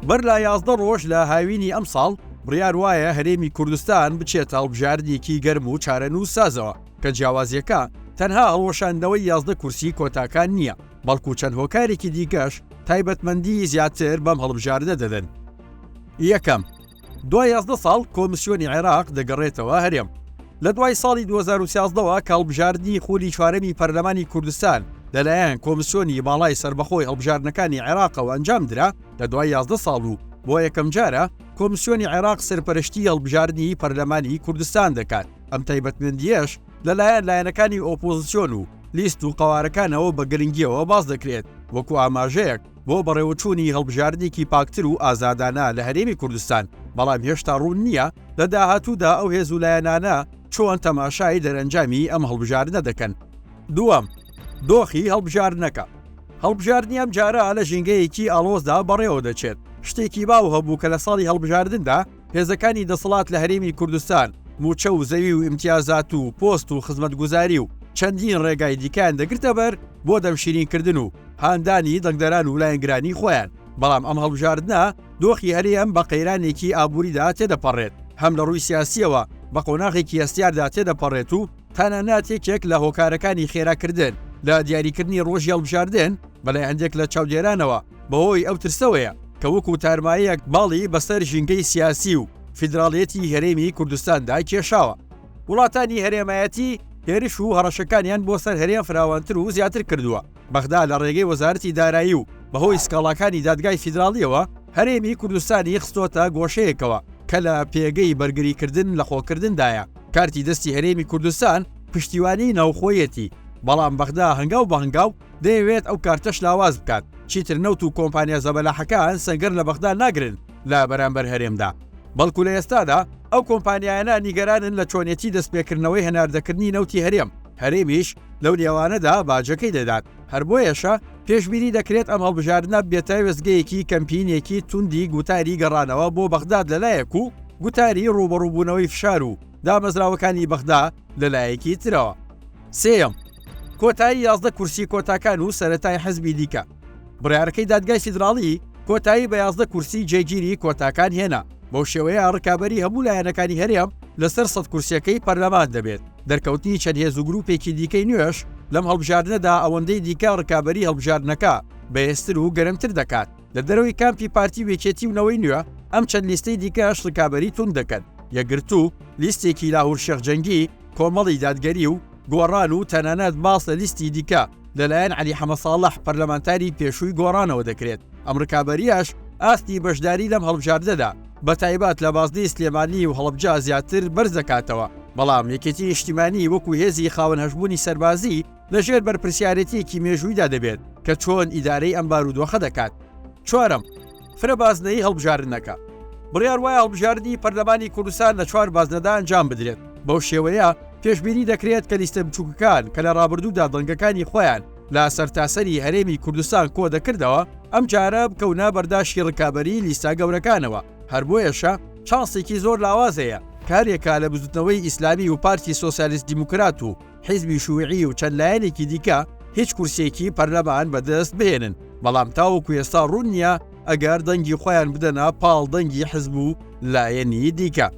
بەر لە 11 ڕۆژ لە هاوینی ئەمساڵ بڕیار وایە هەرێمی کوردستان بچێتە هەڵبژاردنێکی گەرم و چارەنووسسازەوە کە جیاوازییەکە تەنها هەڵوەشاندنەوەی 11 کورسی کۆتاکان نییە، بەڵکو چەند هۆکارێکی دیکەش تایبەتمەندیی زیاتر بەم هەڵبژاردنە دەدەن. یەکەم، دوای 11 ساڵ کۆمسیۆنی عێراق دەگەڕێتەوە هەرێم. لە دوای ساڵی 2013 ەوە کە هەڵبژاردنی خولی چوارەمی پەرلەمانی کوردستان لەلایەن کۆمسیۆنی باڵای سەربەخۆی هەڵبژاردنەکانی عێراقەوە ئەنجامدرا، لە دوای 11 ساڵ و بۆ یەکەمجارە کۆمسیۆنی عێراق سەرپەرشتی هەڵبژاردنی پەرلەمانی کوردستان دەکات، ئەم تایبەتمەندییەش لەلایەن لایەنەکانی ئۆپۆزسیۆن و لیست و قەوارەکانەوە بە گرنگییەوە باس دەکرێت وەکو ئاماژەیەک بۆ بەڕێوەچوونی هەڵبژاردنێکی پاکتر و ئازادانە لە هەرێمی کوردستان، بەڵام هێشتا ڕوون نییە لە داهاتوودا ئەو هێز و لایەنانە چۆن تەماشای دەرەنجامی ئەم هەڵبژاردنە دەکەن. دووەم، دۆخی هەڵبژاردنەکە. هەڵبژاردنی ئەمجارە لە ژینگەیەکی ئاڵۆزدا بەڕێوە دەچێت، شتێکی باو هەبوو کە لە ساڵی هەڵبژاردندا هێزەکانی دەسەڵات لە هەرێمی کوردستان مووچە و زەوی و ئیمتیازات و پۆست و خزمەتگوزاری و چەندین ڕێگای دیکەیان دەگرتە بەر بۆ دەمشیرینکردن و هاندانی دەنگدەران و لایەنگرانی خۆیان، بەڵام ئەم هەڵبژاردنە دۆخی هەرێم بە قەیرانێکی ئابووریدا تێدەپەڕێت، هەم لە ڕووی سیاسییەوە بە قۆناغێکی هەستیاردا تێدەپەڕێت و تەنانەت یەکێک لە هۆکارەکانی خێراکردن لە دیاریکردنی ڕۆژی هەڵبژاردن بەلای هەندێک لە چاودێرانەوە بەهۆی ئەو ترسەوەیە کە وەکو تارماییەک باڵی بەسەر ژینگەی سیاسی و فیدراڵیەتی هەرێمی کوردستاندا کێشاوە. وڵاتانی هەرێمایەتی هێرش و هەڕەشەکانیان بۆ سەر هەرێم فراوانتر و زیاتر کردووە. بەغدا لە ڕێگەی وەزارەتی دارایی و بەهۆی سکاڵاکانی دادگای فیدراڵییەوە هەرێمی کوردستانی خستۆتە گۆشەیەکەوە کە لە پێگەی بەرگریکردن لە خۆکردندایە. کارتی دەستی هەرێمی کوردستان پشتیوانیی ناوخۆیەتی، بەڵام بەغدا هەنگاو بە هەنگاو دەیەوێت ئەو کارتەش لاواز بکات، چیتر نەوت و کۆمپانیا زەبەلاحەکان سەنگەر لە بەغدا ناگرن لە بەرامبەر هەرێمدا، بەڵکو لە ئێستادا ئەو کۆمپانیایانە نیگەرانن لە چۆنێتی دەستپێکردنەوەی هەناردەکردنی نەوتی هەرێم، هەرێمیش لەو نێوانەدا باجەکەی دەدات، هەر بۆیەشە پێشبینی دەکرێت ئەم هەڵبژاردنە ببێتە وێستگەیەکی کەمپینێکی توندی گوتاری گەڕانەوە بۆ بەغداد لەلایەک و گوتاری ڕووبەڕووبوونەوەی فشار و دامەزراوەکانی بەغدا لەلایەکی ترەوە. سێیەم، کۆتایی 11 کورسی کۆتاکان و سەرەتای حزبی دیکە. بڕیارەکەی دادگای فیدراڵی کۆتایی بە 11 کورسی جێگیری کۆتاکان هێنا، بەو شێوەیە ڕکابەری هەموو لایەنەکانی هەرێم لەسەر 100 کورسیەکەی پەرلەمان دەبێت. دەرکەوتنی چەند هێز و گروپێکی دیکەی نوێش لەم هەڵبژاردنەدا ئەوەندەی دیکە ڕکابەری هەڵبژاردنەکە بەهێزتر و گەرمتر دەکات. لە دەرەوەی کامپی پارتی و یەکێتی و نەوەی نوێ، ئەم چەند لیستەی دیکەش ڕکابەری توند دەکەن، یەکگرتوو، لیستێکی لاهور شێخ جەنگی، کۆمەڵی دادگەری و گۆڕان و تەنانەت باس لە لیستی دیکە لەلایەن عەلی حەمەساڵح پەرلەمانتاری پێشووی گۆڕانەوە دەکرێت، ئەم ڕکابەرییەش ئاستی بەشداری لەم هەڵبژاردنەدا بەتایبەت لە بازنەی سلێمانی و هەڵەبجە زیاتر بەرزدەکاتەوە، بەڵام یەکێتی نیشتیمانی وەکو هێزی خاوەن هەژموونی سەربازی لەژێر بەرپرسیارێتییەکی مێژوویدا دەبێت کە چۆن ئیدارەی ئەم بارودۆخە دەکات. چوارەم، فرە بازنەیی هەڵبژاردنەکە. بڕیار وایە هەڵبژاردنی پەرلەمانی کوردستان لە چوار بازنەدا ئەنجام بدرێت، بەو شێوەیە پێشبینی دەکرێت کە لیستە بچووکەکان کە لە ڕابردوودا دەنگەکانی خۆیان لە سەرتاسەری هەرێمی کوردستان کۆدەکردەوە، ئەمجارە بکەونە بەرداشی ڕکابەری لیستە گەورەکانەوە، هەر بۆیەشە چانسێکی زۆر لاواز هەیە کە هەریەکە لە بزوتنەوەی ئیسلامی و پارتی سۆسیالیست دیموکرات و حیزبی شوعی و چەند لایەنێکی دیکە هیچ کورسیەکی پەرلەمان بەدەست بهێنن، بەڵام تاوەکو ئێستا ڕوون نییە ئەگەر دەنگی خۆیان بدەنە پاڵ دەنگی حزب و لایەنی دیکە.